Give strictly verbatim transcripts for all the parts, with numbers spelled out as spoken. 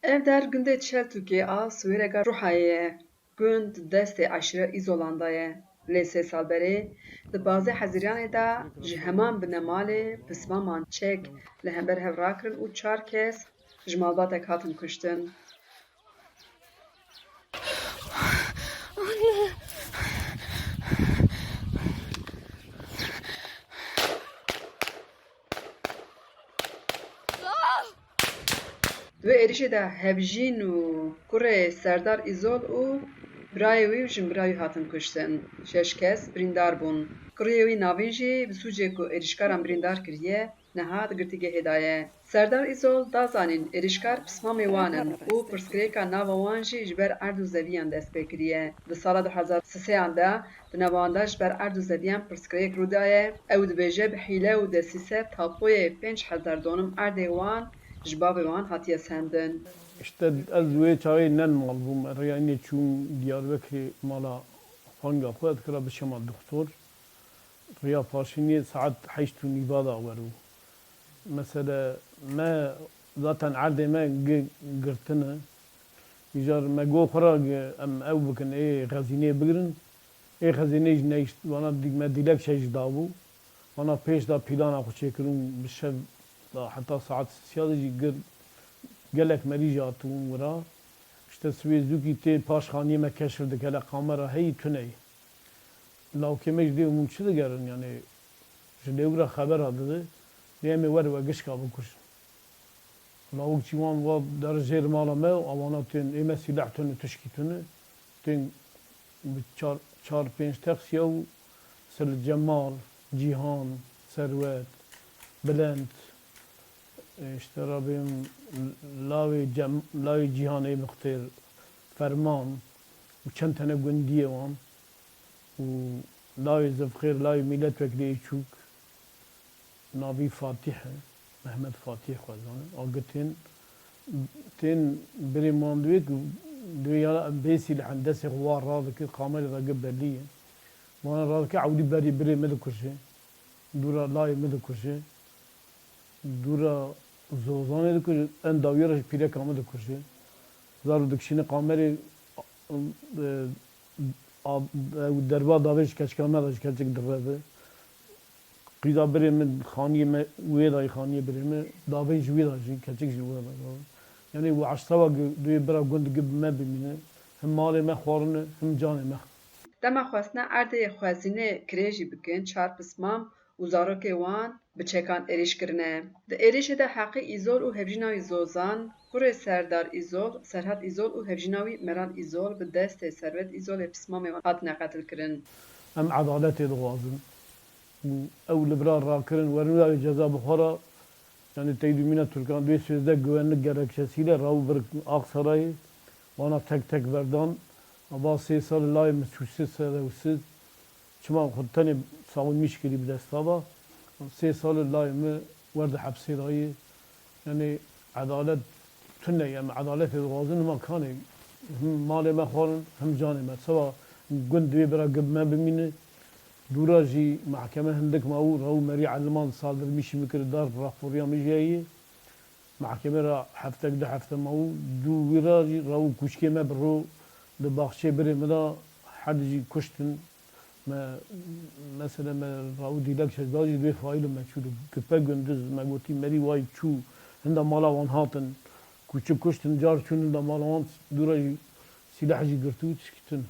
Ev der gundê Çeltûkê a Siwêrega Ruhayê ye. Gund di destê eşîra Îzolan de ye. Lê sê sal berê, di pazdeh Hezîranê de ji heman binemalê pismaman çek li hember hev rakirin û çar kes ji malbatek hatin kuştin. Di wê êrişê de hevjîn û kurê Serdar Îzol û birayê wî û jinbira wî hatin kuştin. Şeş kes birîndar bûn. Kuriyê wî navîn jî bi sûcê ku êrişkaran birîndar kiriye, niha di girtîgehê de ye. Serdar Îzol da zanîn êrişkar pismamê wan in û pirsgirêka nava wan jî ji ber erd û zeviyan dest pê kiriye. Di sala du hezar sisêyan de di nava wan de ji ber erd û zeviyan pirsgirêk rû daye. Ew dibêje, bi hîle û desîse tapoyê pênc hezar donim erdê wan ji bavê wan hatiye sendin. Îşte ez wê çaxê ne li mal bûm, rêya înê çûm Diyarbekirê mala fanga xwe, dikira biçema doxtor. Rêya paşînê saet heşt û nîva da wero. Mesele me, zaten erdê me gi-, girtine. Îcar me got xwe re gi-, em ew bikin, ê xezînê bigirin. Ê xezînê jî neyşt, vana dî-, me dîlek şey jî dabû. Vana pêş de pîlana xwe çêkirin, bi şev de heta saet sisiya de jî gir-, gelek merî jî hatibûn wira. Îşte sibê zûkî tê paşxaniyê me keşif dike, hele kamera heyî tune ye. Lawkê me ji dê û min çi digerin, yanî ji dê wira xebera dide, dê em ê werin we gişka bikujin. Lawik jî wan wa der jêr mala me û ewana tên, ê me sîleh tune, tişkî tune, tên bi çar, çar pênc teksiya û Sel Cemal, Cîhan, Serwet, Bilent, e, işte rabêm lawê Cem-, lawê Cîhanê Muxtêr, Ferman û çend tene gundiyê wan. û lawê Zifxêr, lawê mîletwekilê Êçûk, navî Fatîh e, Mehmet Fatîh xwezan e, a gi tên, tên birê wan diwê ku diwê ya bê sîleh in, destê xwe wa radike, kamerê de gi belî ye. Wana radike, ewlî berî birê min dikuje, dûra layê min dikuje. Dûra Zozanê dikuje, en dawiyê re jî pîreka min dikuje. Zaro dikişîne kamerê, e, a, ew derba davê ji keçika me de ji keçik direve. Qîza birê min xaniyê me wê dayî, xaniyê birê min davê ji wê de jî keçik ji wê de. Yanî wi eştava gi-, duyê bira gund gi bi me bimîne. Him malê me xwarine, him canê me. Dema xwestine erdê xwezînê kirêjî bikin, çar pismam û zarokê wan bi çekan êrîş kirine. Di êrîşê de Heqî Îzol û hevjîna wî Zozan, kurê Serdar Îzol, Serhat Îzol û hevjîna wî Meral Îzol bi destê Serwet Îzolê pismamê wan hatine qetilkirin. Em edaletê dixwazin û ew li vira rakirin, werin wî ceza bi xwe re. Yanî tey dûmîna Tirkan duyê sêzdeh güvenlik gerekçesiyle raw bir Aksarayê, wana tek tek berdan. Ava sê sal layê min çû sê sal û sê. Çima xwe tenê saxû mîş kirî bi desta va. Sê sal layê min wer di hepsê dayê. Yanî edalet tune ye, em edaletê dixwazin, hima kanê him malê me xwarin, him canê me. Çawa gund divê bira gib me bimîne. Dûra jî mahkeme hindik ma û rew merî eliman saldir mîşî min kir dar raporiya min jî heye. Mahkeme ra heftek du hefte ma û dû wî ra jî rew kûçkê me bi ro di baxçê birê min de herd jî kuştin. Me, mesele me rew dîlek şeş da jî divê faîl û meçhûl û gipe gunduz me gotî merî way çû hinda mala wan hatin kûçik kuştin, car çûn hinda mala wan dûra jî sîleh jî girtû tişkîtin.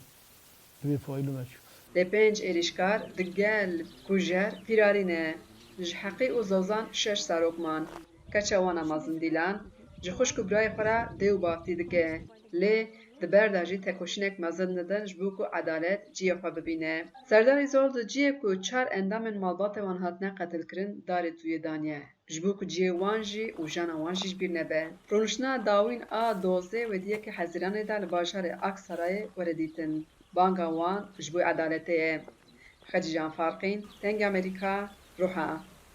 Divê faîlû meçû. Lê pênc êrîşkar digel kujer fîrarî ne. Ji Heqî û Zozan şeş zarok man. Keça wan a mezin Dîlan ji xwişk û birayê xwe re dê û bavtî dike. Lê di ber de jî tekoşînek mezin didin ji bo ku edalet cihê xwe bibîne. Serdar Îzol di cihê ku çar endamên malbatê wan hatine qetilkirin darê duyê daniye. Ji bo ku cihê wan jî û jana wan jî ji bîr nebe. Rûniştina dawîn a dozdeh wê di yekê Hezîranê de li bajarê Aksarayê were dîtin. Banga wan ji bo edaletê ye. Xecîcan Farqîn, Dengê Amerîka, Ruha.